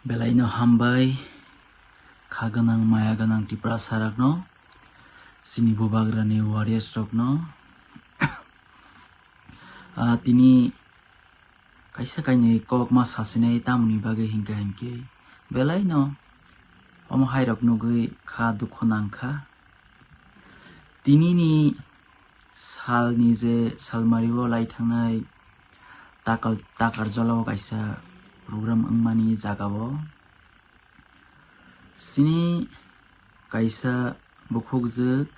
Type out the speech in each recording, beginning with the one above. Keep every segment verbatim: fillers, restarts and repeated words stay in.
Belaino hambai, kha gwnang, maya gwnang Tiprasa rokno, chini bubagrani warriors rokno. Ah, tini kaisa kainwi kok ma sasinai tamoni bagwi hinkha hinkhe belaino omo hai rok nugwi kha dukhu nangkha. Tinini salni je salmario lai thangnai takal, takar jolao kaisa program wngmani jagao chini kaisa bukhukjwk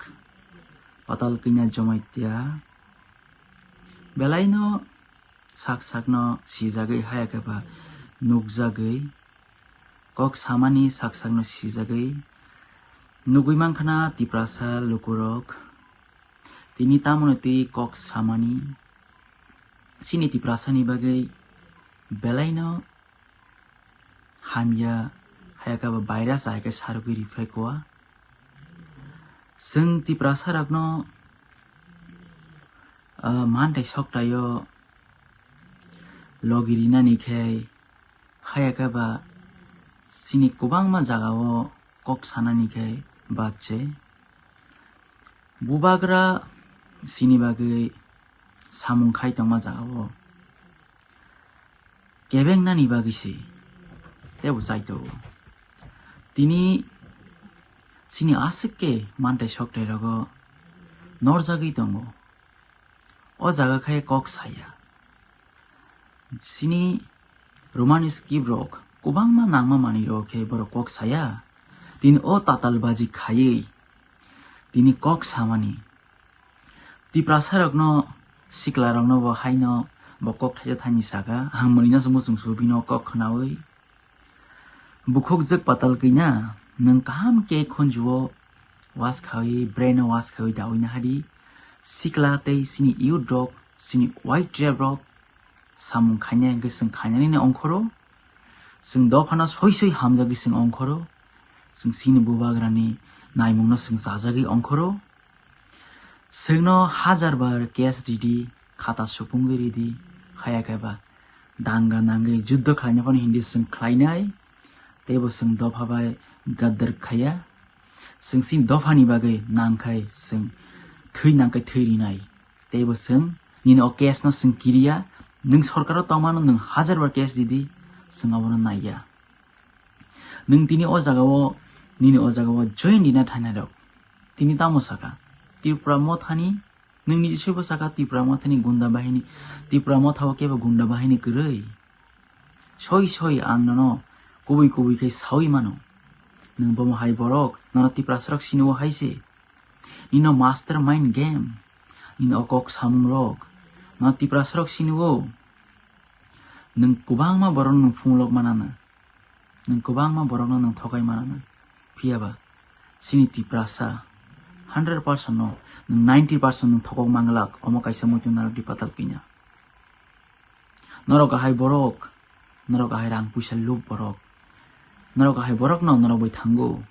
Patal Kanya Jamatia belaino sak sakno sijagwi haya khe ba nukjagwi kok samani sak sakno sijagwi nugwi mankhana Tiprasa lukurok tini tamoni twi kok samani chini Tiprasani bagwi belaino hamya haya khe ba virus hai khe sarugwi riphaikha. Chwng Tiprasa rokno, ah, manthai soktaio logi rinani khe haya khe ba chini kwbangma jagao kok sanani khe bache. Bubagra chini bagwi samung khai tongma jagao kebengnani bagwi se tebo chaito. Tini chini aswk khe manthai soktai rogo norjagwi tongo. O jaga khe kok saya. Chini Roman script rok kwbangma nangma manwi rok khe borok kok saya. Tini o tatal baji khaiwi tini kok samani. Tiprasa rokno, sikla rokno bo haino bo kok thaisa thani saka, ang mwnwino se muchung su bino kok khnawi. Bukhukjwk Patal Kanya, nwng kaham khe khunjuo wash khawi, brain wash khawi dawi nahadi. Sikla tei chini youth rok, chini white trap rok, samung khainai hwnkhe chwng khainani ongkhoro. Chwng dophano soi soi hamjagwi chwng ongkhoro. Chwng chini bubagrani naimungno chwng chajagwi ongkhoro. Chwngno hajar bar case ridi, khata supungwi ridi, haya khe ba danga nangwi juddo khlaina phano hindi chwng khlainai, teibo chwng dopha bai gaddar khaya. Chwng chini dophani bagwi nangkhai chwng thwi nangkhai thwi rinai, teibo chwng nini o case no chwng kiriya, nwng sorkaro tongmano nwng hajar bar case ridi, chwng abono naiya. Nwng tini o jagao, nini o jagao join rina thangnai rok. Tini tamo saka, Tripura mothani, nwng niji soibo saka Tripura mothani gunda bahini, Tripura mothao kebo gunda bahini kwrwi. Soi soi ang nono kubui kubui khe sawi mano. Nwng bomo hai borok, nono Tiprasa rok sinio hai se. Nino mastermind game, nino o kok samung rok, nono Tiprasa rok sinio. Nwng kwbangma borok nwng phunglok manana. Nwng kwbangma borokno nwng thokai manana. Phiya ba, chini Tiprasa hundred percent no nwng ninety percent nwng thokok manglak, omo kaisa muitu narwk di Patal Kanya. Norok ahai borok, norok ahai rang puisa lup borok. Norok ahai borokno norok bai thango.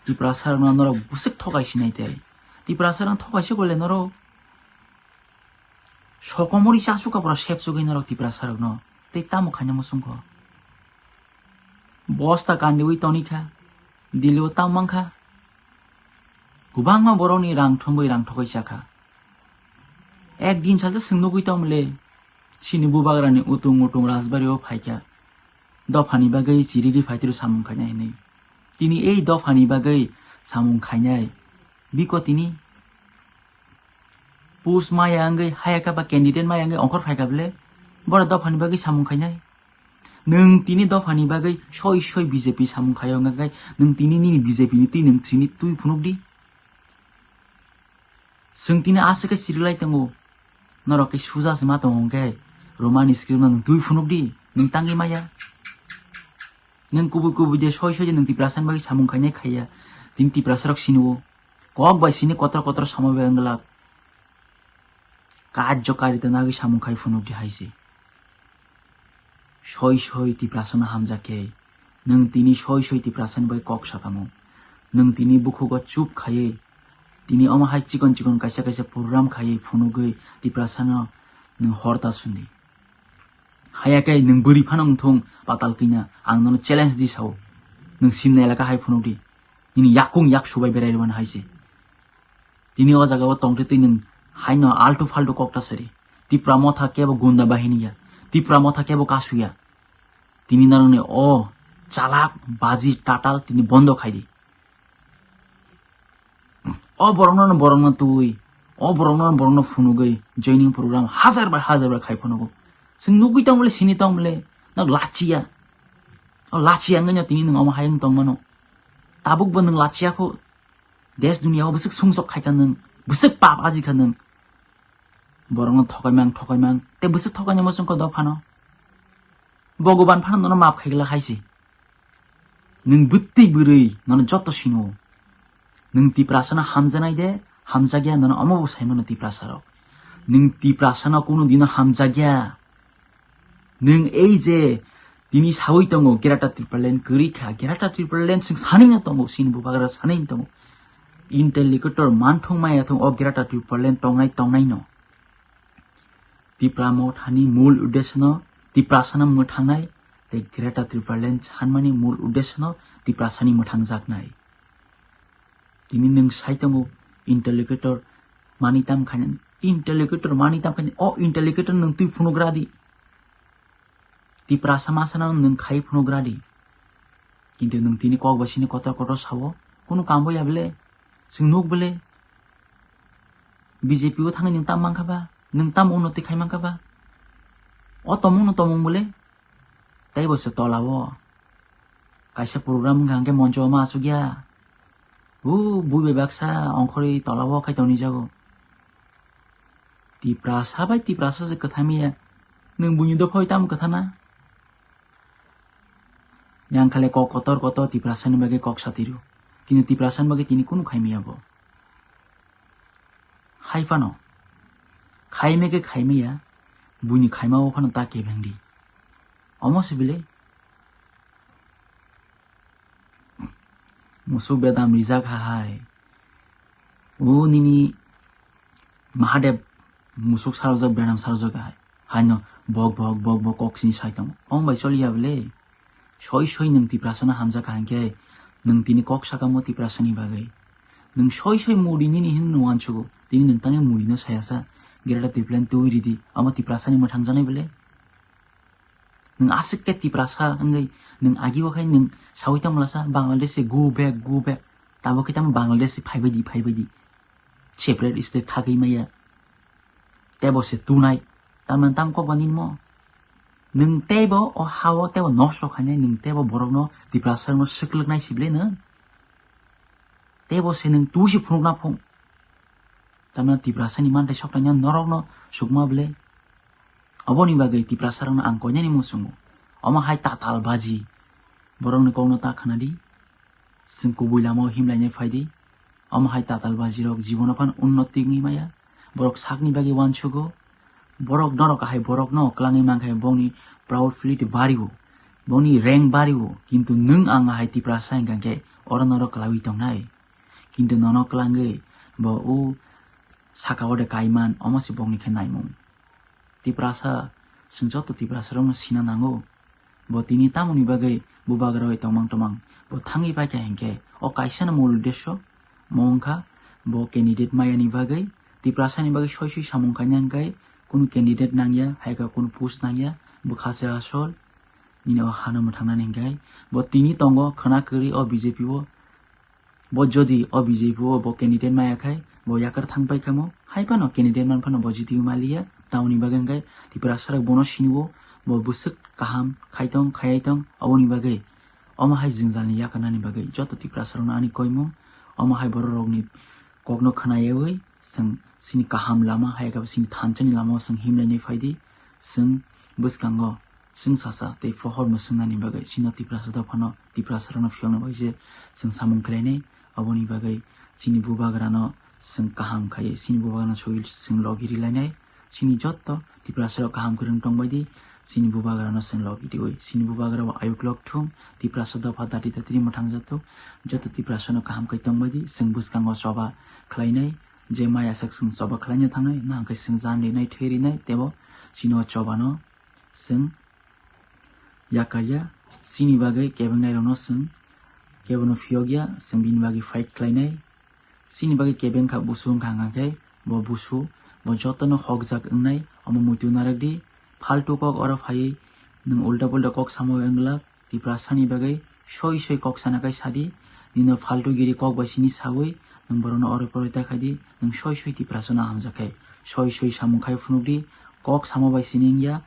Tiprasa rokno norok bwswk thokai sinai tei. Tiprasa rok thokai se bole norok. Sokomori chasukha pura sepsugwi norok Tiprasa rokno. Tei tamo khaina muchungkho. Bosta kandiwi tonikha. Dili o tamo mankha. Kwbangma borokni rang thumwi rang thokai chakha. Ek din salsa chwng nugwi tongmole. Chini bubagrani utung utung rajbari o phaikha. Dophani bagwi chirigwi phaitru samung khainai hinwi. Tini ei dophani bagwi samung khainai. Biko tini post maya wngwi hayakha ba candidate maya wngwi ongkhor phaikha bole. Boro dophani bagwi samung khainai. Nwng tini dophani bagwi soi soi B J P samung khaio wngkha khe nwng tini nini B J P ni twi nwng tini twi phunuk di. Chwng tini aswk khe chiriklai tongo. Norok khe suja se ma tongo hwnkhe Romani script no nwng twi phunuk di, nwng tangwi maya. Nwng kubui kubui de soi soi de nwng Tiprasa ni bagwi samung khainai khaiya. Tini Tiprasa rok sinio. Kok bai sini kotor kotor sama bai wng glak. Kajjo kari tana agi samung khai phunuk di hai se. Soi soi Tiprasa no hamjak khe. Nwng tini soi soi Tiprasa ni bai kok sakamo. Nwng tini bukhugo chup khaiwi. Tini omo hai chikon chikon kaisa kaisa program khaiwi phunugwi Tiprasa no nwng horta sundi. Haya khe nwng bwrwi phano wngthung patal kina, ang nono challenge di sao. Nwng simna elaka hai phunuk di. Nini yakung yak subai berai rwmani hai se. Tini o jaga o tongtwi twi nwng haino altu faltu kok ta sari. Tipra motha kebo gunda bahini ya. Tipra motha kebo kasu ya. Tini narwkni o chalak baji tatal tini bondo khai di. O borokno borokno twi, o borokno borokno phunugwi joining program hajar bar hajar bar khai phunugo. Chwng nugwi tong bole, sini tong bole, nok lachiya. O lachiya wngwi no tini nwng omo hai wng tong mano. Tabuk bo nwng lachiya kho, des duniya o bwswk sumsok khai kha nwng, bwswk pap aji kha nwng. Borokno thokaimang, thokaimang, tei bwswk thokainai muchung kha dophano. Bhogoban phano nono map khai glak hai se. Nwng bwtwi bwrwi nono joto sino. Nwng Tiprasano hamjaknai de, hamjakya nono omo bo sai mano Tiprasarok. Nwng Tiprasano kunu dino hamjakya. Nwng ei je tini saui tongo Greater Tipraland kwrwi kha, Greater Tipraland chwng sanino tongo, chini bubagra sanino tongo. Interlocutor manthung maya thung o Greater Tipraland tongnai tongnaino. Tipra mothani mul uddeshono Tiprasano mwthangnai tei Greater Tipraland sanmani mul uddeshono Tiprasani mwthangjaknai. Tini nwng sai tongo interlocutor mani tam khainani, interlocutor mani tam khainani, o interlocutor nwng twi phunugra di. Tiprasa masano nwng khai phunugra di. Kintu nwng tini kok basini kotor kotor sao, kunu kambo ya bele, chwng nuk bele. B J P o thangwi nwng tam mankha ba, nwng tam unnoti khai mankha ba. O tomung no tomung bole, tei bo se tola o. Kaisa program wngkha hwnkhe moncho o ma asuk ya. O bui bai baksa ongkhorwi tola o khai tongni jago. Tiprasa bai Tiprasa se kwthai maya. Nwng buini dophai tamo kwthana? Yang khale kok kotor kotor Tiprasani bagwi kok satiro. Kintu Tiprasani bagwi tini kunu khai maya bo. Hai phano. Khai meke khai maya. Buini khaima o phano ta kebeng di. Omo se bile. Musuk bedam rijak ha hai. O nini Mahadev musuk sarojak, bedam sarojak hai. Haino bok bok bok bok kok sini sai tongo. Ong bai choli ya bele. Soi soi nwng Tiprasano hamjak ha hinkhe nwng tini kok sakamo Tiprasani bagwi. Nwng soi soi muri nini hin nw uansugo. Tini nwng tangwi muri no sayasa. Greater Tipraland twi ridi. Amo Tiprasani mwthangjaknai bele. Nwng aswk khe Tiprasa wngwi nwng agi o khai nwng saui tongmlasa Bangladesh se go back, go back. Tabuk khe tamo Bangladesh se phaibai di, phaibai di. Separate state khagwi maya. Tebo se tunai. Tamni tam kok ba nini mo. Nwng tebo o ha o tebo nosto khainai, nwng tebo borokno Tiprasa rokno swklwknai si bele nwng. Tebo se nwng tu se phunukna phung. Tamni Tiprasani manthai soknaina norokno sukma bele. Oboni bagwi Tiprasarokno ang koinani muchungo. Omo hai tatal baji. Borokni kokno ta khwnadi. Chwng kubui lamao himlainai phaidi. Omo hai tatal bajirok jibono phano unnoti wngwi maya. Borok sakni bagwi uansugo. Borok norok hai borokno kwlangwi mankha bongni proud feel bario. Bongni rank bario. Kintu nwng ang hai Tiprasa hwnkha khe oro norok kwlawi tongnai. Kintu nono kwlangwi bo o saka o de kaiman, omo se bongni khe naimung. Tiprasa, chwng joto Tiprasa rokno sina nango. Bo tini tamoni bagwi bubagra bai tongmang tongmang. Bo thangwi paikha hinkhe o kaisano mul uddesyo mo wngkha bo candidate mayani bagwi, Tiprasani bagwi soi soi samung khaina hinkhe kunu candidate nangya, hai khe kunu post nangya, bwkha se asol nini o hano mwthangnani hinkhe bo tini tongo khwna kwrwi o B J P o. Bo jodi o B J P o bo candidate maya khai bo yakar thang pai khamo, hai phano candidate man phano bo jiti maliya, tamoni bagwi hwnkhe Tiprasa rok bono siniwo, bo bwswk kaham khai tong, khayai tong, oboni bagwi omo hai jwngjalni yakarnani bagwi joto Tiprasa rokno ani koimung, omo hai borok rokni kokno khwnayawi chwng chini kaham lama hai khe chini thanchani lama o chwng himlainai phaidi, chwng bwskango chwng sasa tei pohor mwswngnani bagwi chini Tiprasa dophano Tiprasa rokno phiyokna bagwi se chwng samung khlainai. Aboni bagwi chini bubagrano chwng kaham khaiwi, chini bubagrano sogwi chwng logi rilainai. Chini jotto Tiprasa rok kaham kwrwng tongbaidi, chini bubagrano chwng logi riwi, chini bubagra bo ayuk lok thung, Tiprasa dopha dati dati ri mwthang jotto, jotto Tiprasano kaham khe tongbaidi, chwng bwskango choba khlainai, je maya sak chwng choba khlaina thangnai, nahwnkhe chwng jan rinai, thwi rinai, teibo chini o chobano chwng yakarya, chini bagwi kebengnai rokno chwng kebono phiyokya, chwng bini bagwi fight khlainai. Chini bagwi kebeng kha busu wngkha, hwnka khe bo busu, bo jotono hokjak wngnai, omo muitu narwk di. Faltu kok oro phaiwi nwng ulta pulta kok samo wnglak. Tiprasani bagwi soi soi kok sana khai sadi, nino faltu giri kok bai sini sawi, nwng borokno oroi poroi ta khai di, nwng soi soi Tiprasano hamjak khe, soi soi samung khai phunuk di, kok samo bai sini wngya,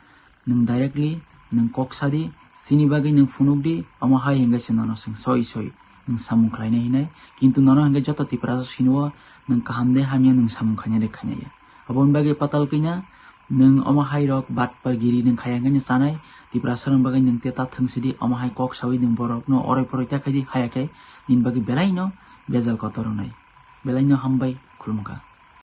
nwng directly, nwng kok sadi, chini bagwi nwng phunuk di, omo hai hwnkhe se nono chwng soi soi nwng samung khlainai hinai, kintu nono hwnkhe joto Tiprasa sinio nwng kaham de hamya nwng samung khainai de khainai ya. Aboni bagwi patal kina nwng omo hai rok batpar giri nwng khaya hwnkhe chanai, Tiprasa rok bagwi nwng te ta thwng sidi, omo hai kok sawi nwng borok no oroi poroi ta khai di, haya khe nini bagwi belai no bejal kotor wngnai. Belai no hambai, khulumkha.